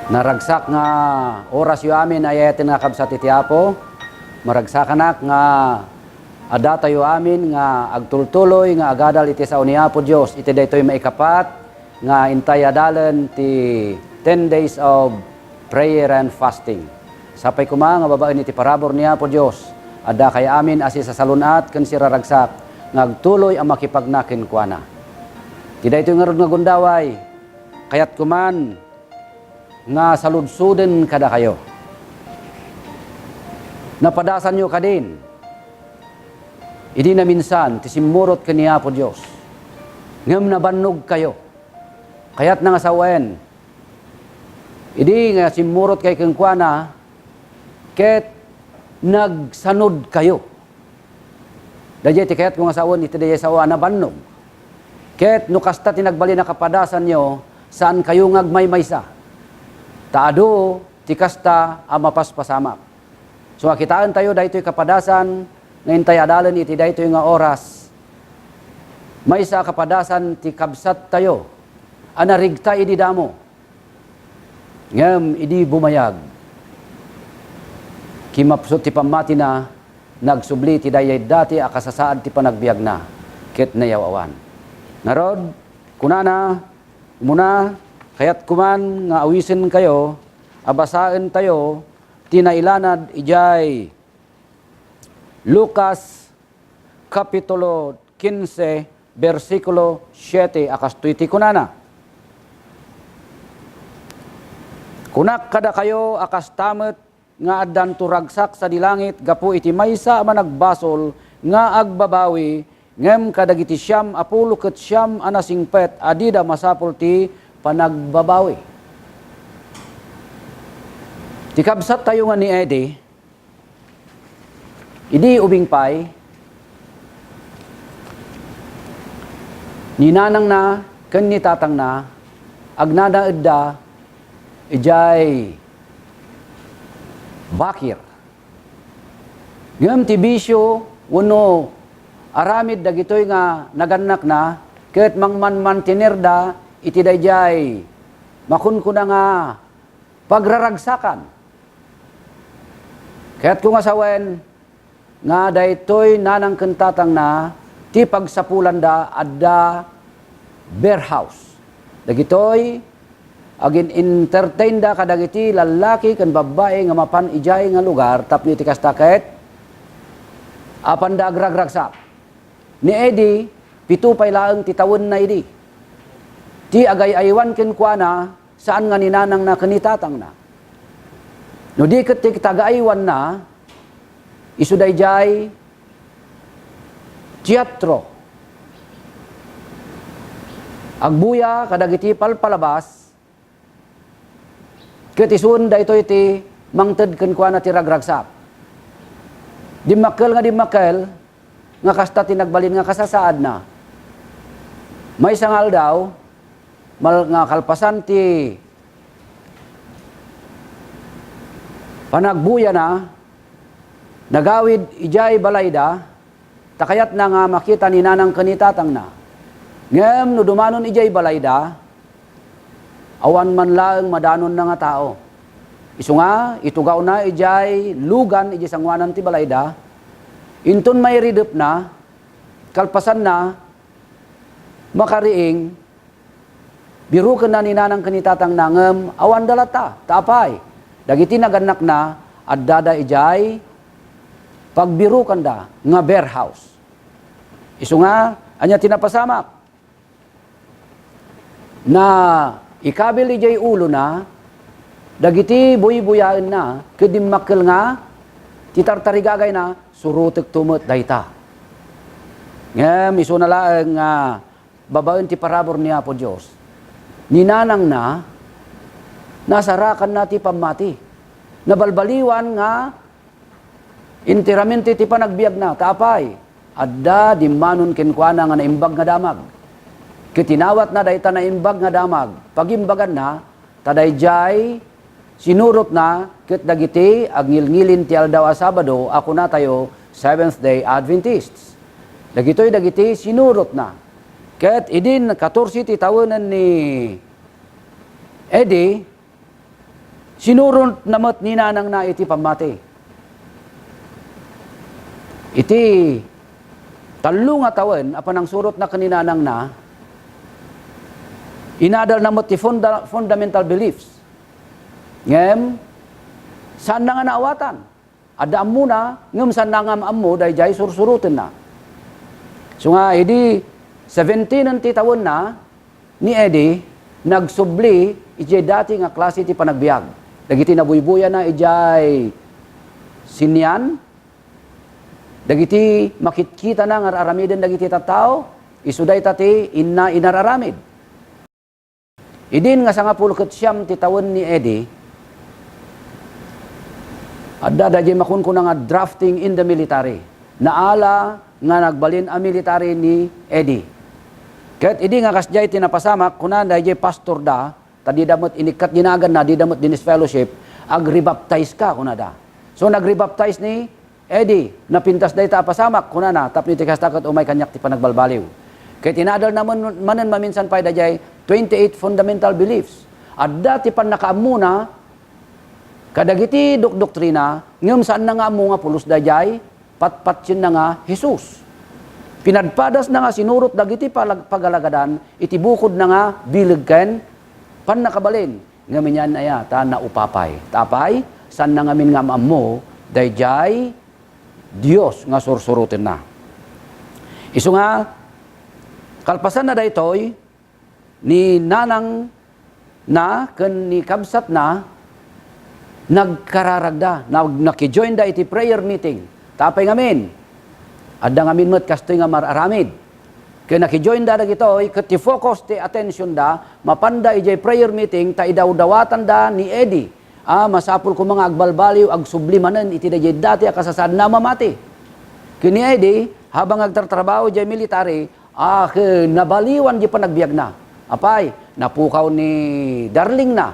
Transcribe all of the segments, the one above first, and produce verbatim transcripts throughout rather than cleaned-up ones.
Naragsak nga orasyo amin a yayaten nga kabsat iti Apo. Maragsakanak nga addatayo amin nga agtultuloy nga agadal iti sao ni Apo Dios iti daytoy maikapat nga intay adalen ti ten days of prayer and fasting. Sapay koma nga babaen iti parabur ni Apo Dios, addakay amin a sisasalun-at ken siraragsak nga agtuloy a makipagna kenkuana. Iti daytoy ngarud nga gundaway, kayatko man nga saludsoden kadakayo. Napadasanyo kadin idi naminsan ti simmurot ken ni Apo Dios, ngem nabannogkayo. Kayatna nga sawen, idi nga simmurotkayo kenkuana, ket nagsanudkayo. Daydiay ti kayatko nga sawen iti daydiay sao a nabannog. Ket no kasta ti nagbalin a kapadasanyo, saankayo nga agmaymaysa. Ta adu ti kasta a mapaspasamak. So, nga kitaentayo daytoy kapadasan nga intay adalen iti daytoy nga oras. Maysa a kapadasan ti kabsattayo a narigta idi damo. Ngem idi bumayag, kimapsut ti pammatina, nagsubli ti daydiay dati a kasasaad ti panagbiagna, ket nayaw-awan. Ngarud, kunana, umuna, kayatko man nga awisenkayo a basaentayo ti nailanad idiay Lucas Kapitulo kinse, bersikulo siete, a kastoy ti kunana, "Kunak kadakayo a kasta met nga addanto ragsak sadi langit gapu iti maysa a managbasol nga agbabawi, ngem kadagiti siam a pulo ket siam a nasingpet a dida masapul ti panagbabawi." Ti kabsattayo nga ni Eddie, idi ubing pay, ni nanangna ken ni tatangna agnanaedda idiay bakir. Ngem ti bisio wenno aramid dagitoy nga nagannakna ket mangmanmantenerda iti daydiay makunkuna nga pagraragsakan. Kayatko nga sawen nga daytoy nanang ken tatangna ti pagsapulanda adda beer house. Dagitoy agin-entertainda kadagiti lallaki ken babbai nga mapan idiay nga lugar tapno iti kasta ket apanda agragragsak. Ni Eddie, pito pay laeng ti tawenna idi. Ti agay-aywan kenkuana, saan nga ni nanangna ken ni tatangna. No di ket ti tagaaywanna, isu daydiay teatro. Agbuya kadagiti palpalabas, ket isuen daytoy ti mangted kenkuana ti ragragsak. Dimmakkel nga dimmakkel nga kasta ti nagbalin nga kasasaadna. Maysa nga aldaw, mal-, nga kalpasan ti panagbuyana, nagawid idiay balayda, ta kayatna nga makita ni nanang ken ni tatangna. Ngem no dumanon idiay balayda, awan man laeng madanonna nga tao. Isu nga, itugawna idiay lugan idiay sangoanan ti balayda, inton mairidepna, kalpasanna, makariing, birukenna ni nanang ken ni tatangna ngem awanda latta. Ta apay, dagiti nagannakna addada idiay pagbirukanda nga beer house. Isu nga, ania ti napasamak? Naikabil idiay ulona dagiti buybuyaenna ket dimmakkel nga ti tartarigagayna, "Surotekto met dayta." Ngem isuna laeng nga babaen ti parabur ni Apo Dios, ni nanangna, nasarakanna ti pammati. Nabalbaliwan nga enteramente ti panagbiagna. Ta apay, adda dimmanon kenkuana nga naimbag nga damag. Ket inawatna dayta naimbag nga damag, pagimbaganna, ta daydiay sinurotna ket dagiti agngilngilin ti aldaw a Sabado a kunatayo Seventh-day Adventists. Dagitoy dagiti sinurotna. Ket idin katorse ti tawenen ni Eddie, Sinurotna met ni nanangna iti pammati. Iti tallo nga tawen a panangsurotna ken ni nanangna, inadalna met ti funda-, fundamental beliefs. Ngem, saanna nga naawatan. Adda ammona, ngem saanna nga am-ammo daydiay sursurotenna. Isu nga, idi seventeen ti tawenna, ni Eddie, nagsubli idiay dati nga klase ti panagbiag. Dagiti nabuybuyana idiay sinian, dagiti makitkitana nga ar-aramiden dagiti tattao, isu dayta ti inna inararamid. Idin nga sangapulo ket siam ti tawen ni Eddie, adda daydiay makunkuna nga drafting in the military. Naala nga nagbalin a military ni Eddie. Ket idi nga kasdiay ti napasamak, kuna daydiay pastor da, ta dida met inikkat dinaganna, dida met dinis fellowship, "Agrebaptize ka," kunada. So, nagrebaptize ni Eddie, napintas dayta a pasamak, kunana, tapno iti kasta ket umay kaniak ti panagbalbaliw. Ket inadalna man-, manen maminsan pay daydiay twenty-eight fundamental beliefs. Adda ti pannakaammona kadagiti dokdoktrina, ngem saanna nga ammo nga pulos daydiay patpatienna nga Jesus. Pinadpadasna nga sinurot dagiti palag-, pagalagadan iti bukodna nga bileg ken pannakabalin. Ngem ania, ania, ta naupapay. Ta apay, saanna ngamin nga am-ammo daydiay Dios nga sursurotenna. Isu nga, kalpasanna daytoy, ni nanangna ken ni kabsatna, nagkararagda, nag-, nakijoinda iti prayer meeting. Ta apay ngamin? Adda ngamin met kastoy nga mar-aramid. Ket nakijoinda dagitoy, ket ti focus ti attentionda, mapanda idiay prayer meeting, ta idawdawatanda ni Eddie. A, masapul koma nga agbalbaliw, agsubli manen iti daydiay dati a kasasaadna a mamati. Ken ni Eddie, habang agtartrabaho idiay military, a, ket nabaliwan di panagbiagna. Apay, napukaw ni darlingna.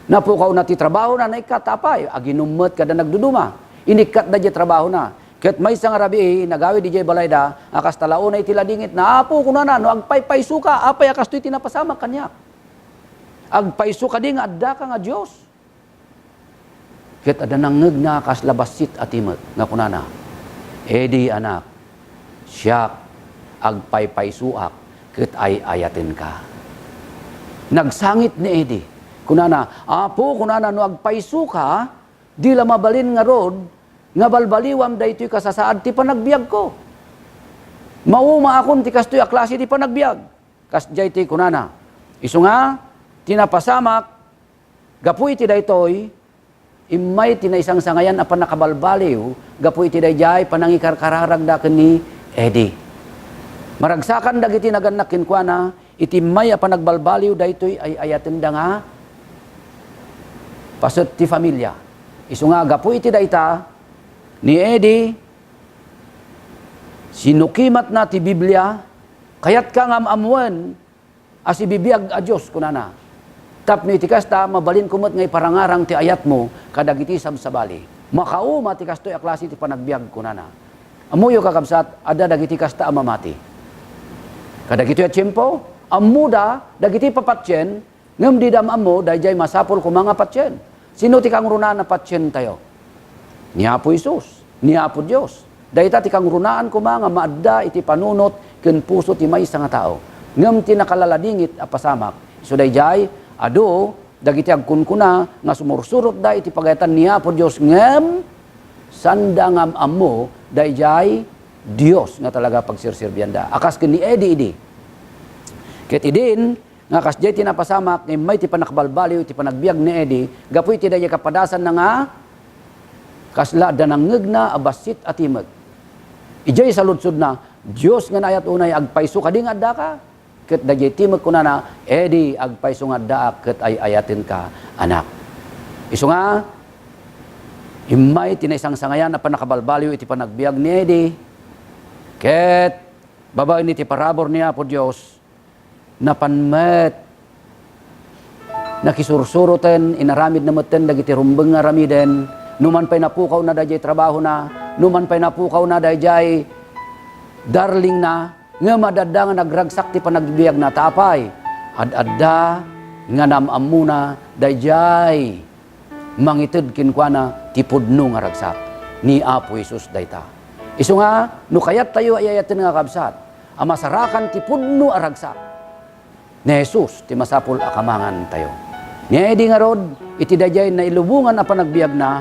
Napukawna ti trabahona, naikkat, apay, aginum met kada nagduduma. Inikkatda diay trabahona. Ket maysa nga rabii, nagawid idiay balayda, a kas talaona iti ladingitna, "Apo," kunana, "no agpaypaysoka, apay a kastoy ti napasamak kaniak? Agpayso kadi nga addaka nga Dios." Ket adda nangngegna a kasla bassit a timek nga kunana, "Eddie, anak, siak, agpaypaysoak ket ay-ayatenka." Nagsangit ni Eddie. Kunana, "Apo," kunana, "no agpaysoka, di la mabalin ngarud nga balbaliwam daytoy kasasaad ti panagbiagko. Maumaakon ti kastoy a klase ti panagbiag." Kasdiay ti kunana, "Isu nga, ti napasamak, gapu iti daytoy, immay ti naisangsangayan a pannakabalbaliw gapu iti daydiay panangikarkararagda ken ni Eddie. Maragsakan dagiti nagannak kenkuana iti immay a panagbalbaliw daytoy ay-ayatenda nga paset ti familia. Isu nga gapu iti dayta, ni Eddie, sinukimatna ti Biblia, kayatka nga am-ammoen a sibibiag a Dios," kunana. "Tapno iti kasta, mabalinko met nga iparangarang ti ayatmo kadagiti sabsabali. Makauma ti kastoy a klase ti panagbiag," kunana. Ammoyo, kakabsat, adda dagiti kasta a mamati. Kadagitoy a tiempo, ammoda dagiti papatien, ngem dida am-ammo daydiay masapul koma nga patien. Sino ti kangrunaan a patientayo? Ni Apo Jesus, ni Apo Dios. Dayta ti kangrunaan koma nga maadda iti panunot ken puso ti maysa nga tao. Ngem ti nakalaladingit a pasamak, isu daydiay, adu dagiti agkunkuna nga sumursurotda iti pagayatan ni Apo Dios, ngem sanda nga am-ammo daydiay Dios nga talaga pagserserbianda. A kas ken ni Eddie idi. Ket idin, nga kasdiay ti napasamak nga immay ti pannakabalbaliw iti panagbiag ni Eddie gapu iti daydiay kapadasanna nga kasla adda nangngegna a bassit a timek. Idiay saludsodna, "Dios nga naayat unay, agpayso kadi nga addaka?" Ket daydiay timek kunana, "Eddie, agpayso nga addaak ket ay-ayatenka, anak." Isu nga, immay ti naisangsangayan a pannakabalbaliw iti panagbiag ni Eddie. Ket babaen iti parabur ni Apo Dios, napan met nakisursuroten, inaramidna metten dagiti rumbeng nga aramiden. Numan pay napukawna daydiay trabahona, numan pay napukawna daydiay darlingna, ngem ad-adda nga nagragsak ti panagbiagna. Ta apay? Ad-adda nga naam-ammona daydiay mangited kenkuana ti pudno nga ragsak. Ni Apo Jesus dayta. Isu nga, no kayattayo a ay-ayaten nga kakabsat, a masarakan ti pudno a ragsak ni Jesus ti masapul a kamangantayo. Ni Eddie ngarud, iti daydiay nailubongan a panagbiagna,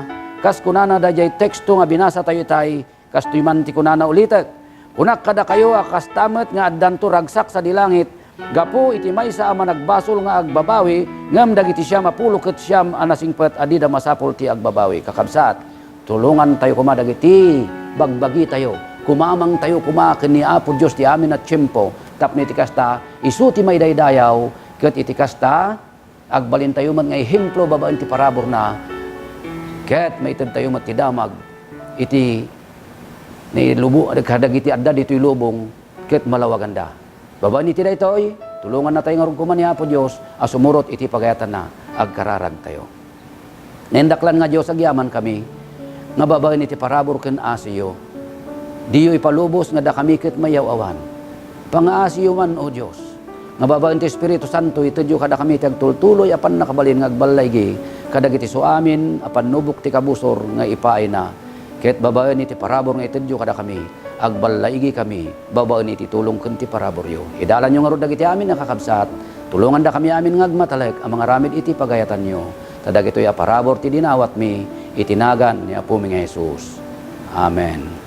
kas kunana daydiay teksto nga binasatayo itay, kastoy man ti kunana ulitek. Kunak kadakayo a kasta met nga addanto ragsak sadi langit, gapu iti maysa a managbasol nga agbabawi, ngem dagiti siam a pulo ket siam a nasingpet a dida masapul ti agbabawi. Kakabsat, tulongantayo koma dagiti bagbagitayo. Kumamangtayo koma ken ni Apo Dios ti amin a tiempo, tapno iti kasta, isu ti maidaydayaw, ket iti kasta, agbalintayo met nga ehemplo babaen ti paraburna, ket maitedtayo met ti damag iti nailubo-, kadagiti adda ditoy lubong, ket malawaganda. Babaen iti daytoy, tulongannatayo ngarud koma ni Apo Dios a sumurot iti pagayatanna, agkararagtayo. Naindaklan nga Dios, agyamankami nga babaen iti parabur ken asiyo, diyo ipalubos nga dakami ket mayaw-awan. Pangaasiyo man, O Dios, nga babaen ti Espiritu Santo, itedyo kadakami ti agtultuloy a pannakabalin nga agballaigi kadagiti suamin a pannubok ti kabusor nga ipaayna, ket babaen iti parabur nga itedyo kadakami, agballaigikami babaen iti tulong ken ti paraburyo. Idalanyo ngarud dagiti amin a kakabsat, tulongandakami amin nga agmatalek a mangaramid iti pagayatanyo, ta dagitoy a parabur ti dinawatmi iti nagan ni Apomi nga Jesus. Amen.